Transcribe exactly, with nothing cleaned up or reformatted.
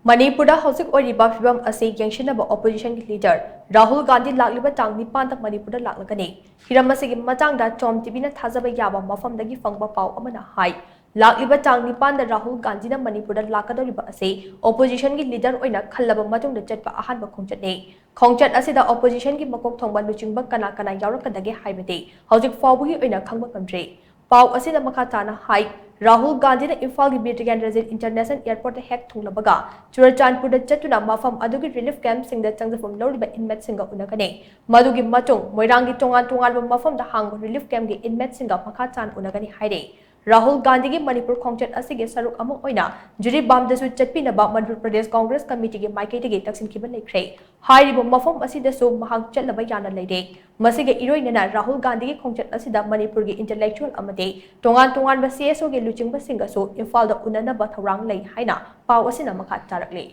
ꯃꯅꯤꯄꯨꯔꯗ ꯍꯧꯖꯤꯛ ꯑꯣꯏꯔꯤꯕ ꯐꯤꯕꯝ ꯑꯁꯤ ꯌꯦꯡꯁꯤꯟꯅꯕ ꯑꯣꯄꯣꯖꯤꯁꯟꯒꯤ ꯂꯤꯗꯔ ꯔꯥꯍꯨꯜ ꯒꯥꯟꯙꯤ ꯂꯥꯛꯂꯤꯕ ꯇꯥꯡ ꯅꯤꯄꯥꯟꯗ ꯃꯅꯤꯄꯨꯔꯗ ꯂꯥꯛꯂꯒꯅꯤ꯫ ꯍꯤꯔꯝ ꯑꯁꯤꯒꯤ ꯃꯇꯥꯡꯗ ꯇꯣꯝ ꯇꯤꯚꯤꯅ ꯊꯥꯖꯕ ꯌꯥꯕ ꯃꯐꯝꯗꯒꯤ ꯐꯪꯕ ꯄꯥꯎ ꯑꯃꯅ ꯍꯥꯏ, ꯂꯥꯛꯂꯤꯕ ꯇꯥꯡ ꯅꯤꯄꯥꯟꯗ ꯔꯥꯍꯨꯜ ꯒꯥꯟꯙꯤꯅ ꯃꯅꯤꯄꯨꯔꯗ ꯂꯥꯛꯀꯗꯧꯔꯤꯕ ꯑꯁꯤ ꯑꯣꯄꯣꯖꯤꯁꯟꯒꯤ ꯂꯤꯗꯔ ꯑꯣꯏꯅ ꯈꯜꯂꯕ ꯃꯇꯨꯡꯗ ꯆꯠꯄ ꯑꯍꯥꯟꯕ ꯈꯣꯡꯆꯠꯅꯤ꯫ ꯈꯣꯡꯆꯠ ꯑꯁꯤꯗ ꯑꯣꯄꯣꯖꯤꯁꯟꯒꯤ ꯃꯀꯣꯛ ꯊꯣꯡꯕ ꯂꯨꯆꯤꯡꯕ ꯀꯅꯥ ꯀꯅꯥ ꯌꯥꯎꯔꯛꯀꯗꯒꯦ ꯍꯥꯏꯕꯗꯤ ꯍꯧꯖꯤꯛ ꯐꯥꯎꯕꯒꯤ ꯑꯣꯏꯅ ꯈꯪꯕ ꯉꯝꯗ꯭ꯔꯤ꯫ ꯄꯥꯎ ꯑꯁꯤꯅ ꯃꯈꯥ ꯇꯥꯅ ꯍꯥꯏ, ꯔꯥꯍꯨꯜ ꯒꯥꯟꯙꯤꯅ ꯏꯝꯐꯥꯜꯒꯤ ꯕꯤꯔ ꯇꯤꯀꯦꯟꯗ꯭ꯔꯖꯤꯠ ꯏꯟꯇꯔꯅꯦꯁꯅꯦꯜ ꯑꯦꯌꯔꯄꯣꯔꯠꯇ ꯍꯦꯛ ꯊꯨꯡꯂꯕꯒ ꯆꯨꯔꯆꯥꯟꯄꯨꯔꯗ ꯆꯠꯇꯨꯅ ꯃꯐꯝ ꯑꯗꯨꯒꯤ ꯔꯤꯂꯤꯐ ꯀꯦꯝꯞꯁꯤꯡꯗ ꯆꯪꯖꯐꯝ ꯂꯧꯔꯤꯕ ꯏꯟꯃꯦꯠꯁꯤꯡꯒ ꯎꯅꯒꯅꯤ꯫ ꯃꯗꯨꯒꯤ ꯃꯇꯨꯡ ꯃꯣꯏꯔꯥꯡꯒꯤ ꯇꯣꯉꯥꯟ ꯇꯣꯉꯥꯟꯕ ꯃꯐꯝꯗ ꯍꯥꯡꯕ ꯔꯤꯂꯤꯐ ꯀꯦꯝꯞꯀꯤ ꯏꯟꯃꯦꯠꯁꯤꯡꯒ ꯃꯈꯥ ꯇꯥꯅ ꯎꯅꯒꯅꯤ ꯍꯥꯏꯔꯤ꯫ ꯔꯥꯍꯨꯜ ꯒꯥꯟꯙꯤꯒꯤ ꯃꯅꯤꯄꯨꯔ ꯈꯣꯡꯆꯠ ꯑꯁꯤꯒꯤ ꯁꯔꯨꯛ ꯑꯃ ꯑꯣꯏꯅ ꯖꯤꯔꯤꯕꯥꯝꯗꯁꯨ ꯆꯠꯄꯤꯅꯕ ꯃꯅꯤꯄꯨꯔ ꯄ꯭ꯔꯗꯦꯁ ꯀꯣꯡꯒ꯭ꯔꯦꯁ ꯀꯃꯤꯇꯤꯒꯤ ꯃꯥꯏꯀꯩꯗꯒꯤ ꯇꯛꯁꯤꯟꯈꯤꯕ ꯂꯩꯈ꯭ꯔꯦ꯫ ꯍꯥꯏꯔꯤꯕ ꯃꯐꯝ ꯑꯁꯤꯗꯁꯨ ꯃꯍꯥꯛ ꯆꯠꯅꯕ ꯌꯥꯅ ꯂꯩꯔꯦ꯫ ꯃꯁꯤꯒ ꯏꯔꯣꯏꯅꯅ ꯔꯥꯍꯨꯜ ꯒꯥꯟꯙꯤꯒꯤ ꯈꯣꯡꯆꯠ ꯑꯁꯤꯗ ꯃꯅꯤꯄꯨꯔꯒꯤ ꯏꯟꯇꯦꯂꯦꯛꯆꯨꯑꯦꯜ ꯑꯃꯗꯤ ꯇꯣꯉꯥꯟ ꯇꯣꯉꯥꯟꯕ ꯁꯤ ꯑꯦꯁ ꯑꯣꯒꯤ ꯂꯨꯆꯤꯡꯕꯁꯤꯡꯒꯁꯨ ꯏꯝꯐꯥꯜꯗ ꯎꯅꯅꯕ ꯊꯧꯔꯥꯡ ꯂꯩ ꯍꯥꯏꯅ ꯄꯥꯎ ꯑꯁꯤꯅ ꯃꯈꯥ ꯇꯥꯔꯛꯂꯤ꯫